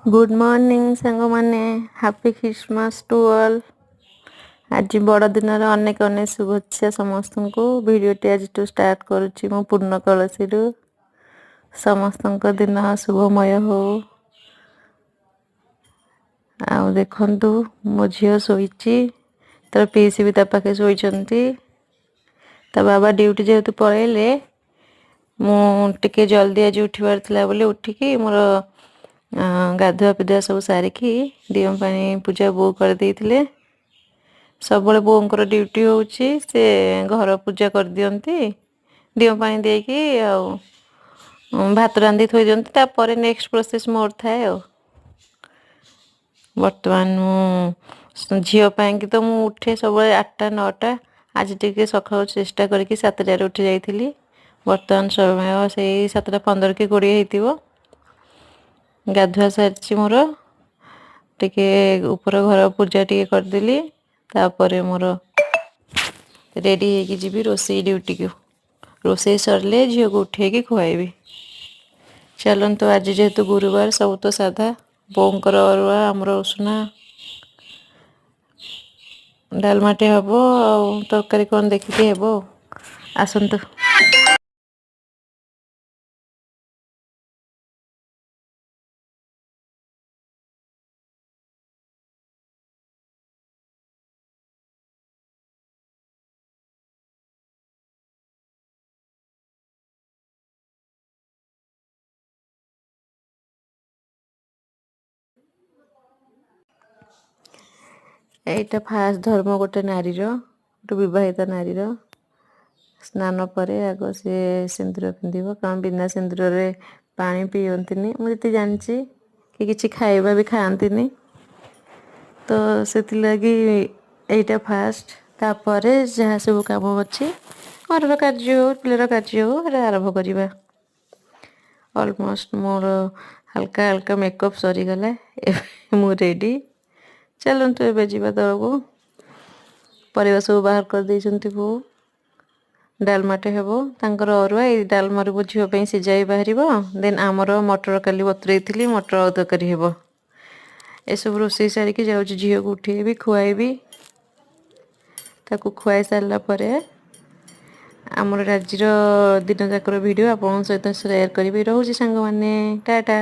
Good morning ସାଙ୍ଗମାନେ, happy Christmas two all. ଆଜି ବଡ଼ଦିନର ଅନେକ ଅନେକ ଶୁଭେଚ୍ଛା ସମସ୍ତଙ୍କୁ। ଭିଡ଼ିଓଟି ଆଜିଠୁ ଷ୍ଟାର୍ଟ କରୁଛି ମୁଁ ପୂର୍ଣ୍ଣ କଳସୀରୁ। ସମସ୍ତଙ୍କ ଦିନ ଶୁଭମୟ ହଉ। ଆଉ ଦେଖନ୍ତୁ, ମୋ ଝିଅ ଶୋଇଛି, ତାର ପିଇସି ବି ତା ପାଖେ ଶୋଇଛନ୍ତି। ତା ବାବା ଡ୍ୟୁଟି ଯେହେତୁ ପଳେଇଲେ, ମୁଁ ଟିକେ ଜଲ୍ଦି ଆଜି ଉଠିବାର ଥିଲା ବୋଲି ଉଠିକି ମୋର ଗାଧୁଆ ପିଧୁଆ ସବୁ ସାରିକି ଦିଅଁ ପାଣି ପୂଜା ବୋଉ କରିଦେଇଥିଲେ। ସବୁବେଳେ ବୋଉଙ୍କର ଡ୍ୟୁଟି ହେଉଛି, ସେ ଘର ପୂଜା କରିଦିଅନ୍ତି, ଦିଅଁ ପାଣି ଦେଇକି ଆଉ ଭାତ ରାନ୍ଧି ଥୋଇ ଦିଅନ୍ତି। ତାପରେ ନେକ୍ସଟ ପ୍ରୋସେସ୍ ମୋର ଥାଏ। ଆଉ ବର୍ତ୍ତମାନ ମୁଁ ଝିଅ ପାଇଁକି ତ ମୁଁ ଉଠେ ସବୁବେଳେ 8ଟା 9ଟା, ଆଜି ଟିକେ ସକାଳୁ ଚେଷ୍ଟା କରିକି 7ଟାରେ ଉଠି ଯାଇଥିଲି। ବର୍ତ୍ତମାନ ସମୟ ସେଇ 7ଟା 15 କି 20 ହେଇଥିବ। ଗାଧୁଆ ସାରିଛି ମୋର, ଟିକେ ଉପର ଘର ପୂଜା ଟିକେ କରିଦେଲି। ତାପରେ ମୋର ରେଡ଼ି ହେଇକି ଯିବି ରୋଷେଇ ଡ୍ୟୁଟିକୁ। ରୋଷେଇ ସରିଲେ ଝିଅକୁ ଉଠେଇକି ଖୁଆଇବି। ଚାଲନ୍ତୁ, ଆଜି ଯେହେତୁ ଗୁରୁବାର, ସବୁ ତ ସାଧା। ବୋଉଙ୍କର ଅରୁଆ, ଆମର ଉଷୁନା। ଡାଲମାଟେ ହେବ ଆଉ ତରକାରୀ କ'ଣ ଦେଖିକି ହେବ। ଆସନ୍ତୁ। ଏଇଟା ଫାଷ୍ଟ ଧର୍ମ ଗୋଟେ ନାରୀର, ଗୋଟେ ବିବାହିତ ନାରୀର। ସ୍ନାନ ପରେ ଆଗ ସିଏ ସିନ୍ଦୁର ପିନ୍ଧିବ, କାରଣ ବିନା ସିନ୍ଦୁରରେ ପାଣି ପିଅନ୍ତିନି ମୁଁ ଯେତିକି ଜାଣିଛି, କି କିଛି ଖାଇବା ବି ଖାଆନ୍ତିନି। ତ ସେଥିଲାଗି ଏଇଟା ଫାଷ୍ଟ। ତାପରେ ଯାହା ସବୁ କାମ ଅଛି, ଘରର କାର୍ଯ୍ୟ ହଉ, ପିଲାର କାର୍ଯ୍ୟ ହଉ, ସେଟା ଆରମ୍ଭ କରିବା। ଅଲମୋଷ୍ଟ ମୋର ହାଲକା ହାଲକା ମେକଅପ୍ ସରିଗଲା, ଏବେ ମୁଁ ରେଡ଼ି। ଚାଲନ୍ତୁ, ଏବେ ଯିବା ତଳକୁ। ପରିବା ସବୁ ବାହାର କରିଦେଇଛନ୍ତି ବୋଉ। ଡାଲମାଟେ ହେବ, ତାଙ୍କର ଅରୁଆ। ଏଇ ଡାଲମାରୁ ମୋ ଝିଅ ପାଇଁ ସିଝାଇ ବାହାରିବ। ଦେନ୍ ଆମର ମଟର କାଲି ବତୁରେଇଥିଲି, ମଟର ଆଳୁ ତରକାରୀ ହେବ। ଏସବୁ ରୋଷେଇ ସାରିକି ଯାଉଛି ଝିଅକୁ ଉଠେଇବି, ଖୁଆଇବି। ତାକୁ ଖୁଆଇ ସାରିଲା ପରେ ଆମର ଆଜିର ଦିନ ଯାକର ଭିଡ଼ିଓ ଆପଣଙ୍କ ସହିତ ସେୟାର କରିବି। ରହୁଛି ସାଙ୍ଗମାନେ, ଟାଟା।